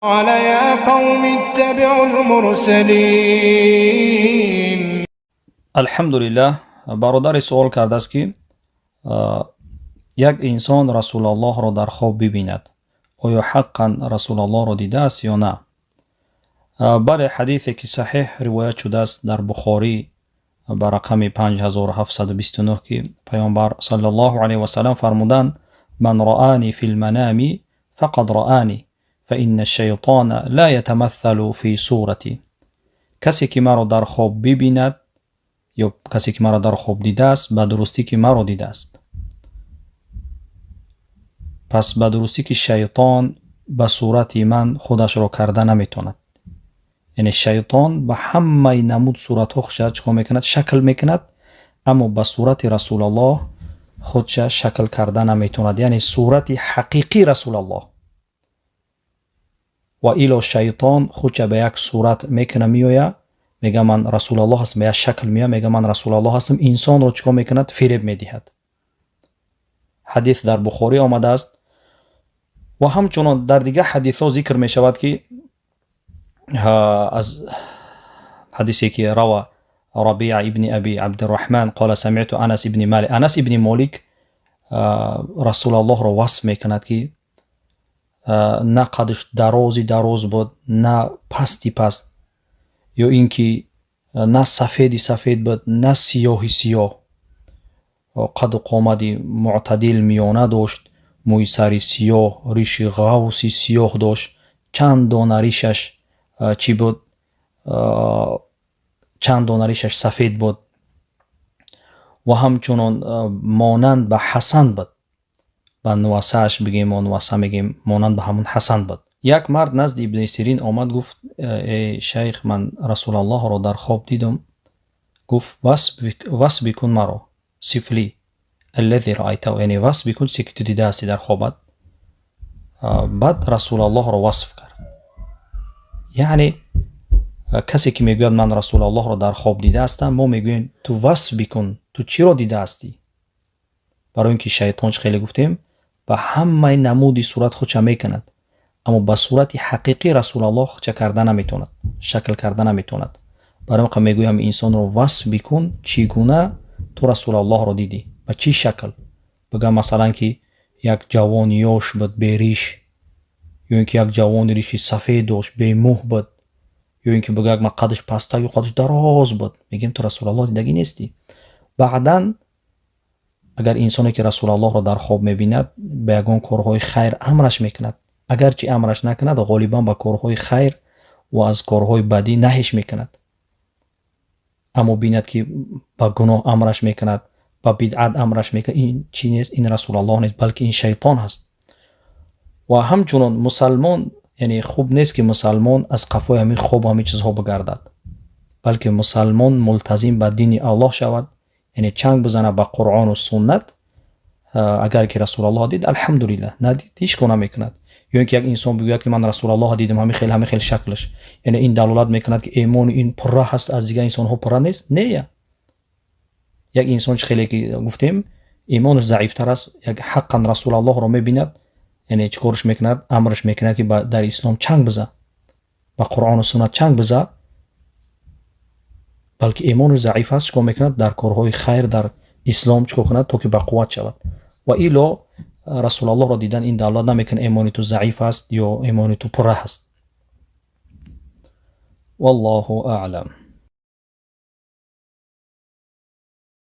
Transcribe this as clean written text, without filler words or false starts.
قال يا قوم اتبعوا المرسلين. Алҳамдулиллаҳ, бародаре суол кардааст, ки як инсон Расулаллоҳро дар хоб бибинад, оё ҳаққан Расулаллоҳро дидааст ё на? Бале, ҳадисе ки саҳеҳ ривоят шудааст дар Бухорӣ ба рақами 5729, ки Паёмбар саллаллоҳу алайҳи васалам фармуданд: "من رآني في المنام فقد رآني، فإن الشيطان لا يتمثل في صورتي". Касе ки маро дар хоб бибинад ё касе ки маро дар хоб дидааст, ба дурустӣ ки маро дидааст. Пас ба дурустӣ ки шайтон ба сурати ман худашро карда наметавонад. Яъне шайтон ба ҳамаи намуд суратҳо худша чикор мекунад? Шакл мекунад, аммо ба сурати Расулаллоҳ худша шакл карда наметавонад, яъне сурати ҳақиқии Расулаллоҳ. Ва ило шайтон худша ба як сурат мекуна, меоя, мега: "Ман Расулаллоҳ ҳастам". Ба як шакл меоя, мега: "Ман Расулаллоҳ ҳастам". Инсонро чикор мекунад? Фиреб медиҳад. Ҳадис дар Бухорӣ омадааст ва ҳамчунон дар дигар ҳадисҳо зикр мешавад, ки аз ҳадисе ки روى ربيعة ابن أبي عبد الرحمن قال سمعت أنس ابن مالك. Анас ибни Молик Расулаллоҳро васф мекунад, ки на қадш дарози дароз буд, на пасти паст, ё ин ки на сафеди сафед буд, на сиёҳи сиёҳ, қаду қомади мӯътадил, миёна дошт, мӯи сари сиёҳ, риши ғавси сиёҳ дошт, чанд дона ришаш чӣ буд, чанд дона ришаш сафед буд ва ҳамчунон монанд ба Ҳасан буд, ба нувасааш бигем, мо нуваса мегем, монанд ба ҳамун Ҳасан буд. Як мард назди Ибни Сирин омад, гуфт: "Эй шайх, ман Расулаллоҳро дар хоб дидум". Гуфт: "Васф бикун маро, صف لي الذي رأيته", яъне васф бикун чизе ки ту дидаҳастӣ дар хобат. Баъд Расулаллоҳро васф кард. Яъне касе ки мегӯяд: "Ман Расулаллоҳро дар хоб дидаастам", мо мегӯем: "Ту васф бикун, ту чиро дидаастӣ?" Барои ин ки шайтон, чӣ хеле гуфтем, ба ҳамаи намуди сурат худша мекунад, аммо ба сурати ҳақиқӣ Расулаллоҳ худша карда наметавонад, шакл карда наметавонад. Барои он мегӯям: инсонро васф бикун, чӣ гуна ту Расулаллоҳро дидӣ, ба чӣ шакл. Бигӯям, масалан, ки як ҷавони ёш буд, бериш, ё ин ки як ҷавони риши сафед дошт, бемӯҳ буд, ё ин ки бигӯяд: "Ман қадаш пастак ё қадаш дароз буд". Мегӯем: "Ту Расулаллоҳ дидагӣ нестӣ". Баъдан агар инсоне ки Расулаллоҳро дар хоб мебинад, ба ягон корҳои хайр амраш мекунад, агарчи амраш накунад, ғолибан ба корҳои хайр ва аз корҳои бадӣ наҳиш мекунад. Аммо бинад, ки ба гуноҳ амраш мекунад, ба бидъат амраш мекунад, ин чӣ нест? Ин Расулаллоҳ нест, балки ин шайтон ҳаст. Ва ҳамчунон мусалмон, яъне хуб нест, ки мусалмон аз қафои ҳамин хобу ҳамин чизҳо бигардад, балки мусалмон мултазим ба дини Аллоҳ шавад, яъне чанг бизанад ба Қуръону суннат. Агар ки Расулаллоҳ дид, алҳамдулиллаҳ, надид, ҳеҷ кор намекунад. Ё ин ки як инсон бигӯяд, ки ман Расулаллоҳ дидам, ҳамин хел, ҳамин хел шаклаш, яъне ин далолат мекунад, ки эмони ин пурра ҳаст, аз дигар инсонҳо пурра нест? Не, як инсон, чӣ хеле ки гуфтем, имонаш заифтар аст, як ҳаққан Расулаллоҳро мебинад, яъне чӣ корш мекунад? Амрш мекунад, ки дар ислом чанг биза, ба Қуръону суннат чанг биза. Балки имонаш заиф аст, чӣ кор мекунад? Дар корҳои хайр, дар ислом чӣ кор кунад, то ки ба қувват шавад. Ва ило Расулаллоҳро дидан ин далолат намекунад, имони ту заиф аст ё имони ту пурра ҳаст. Валлоҳу аълам.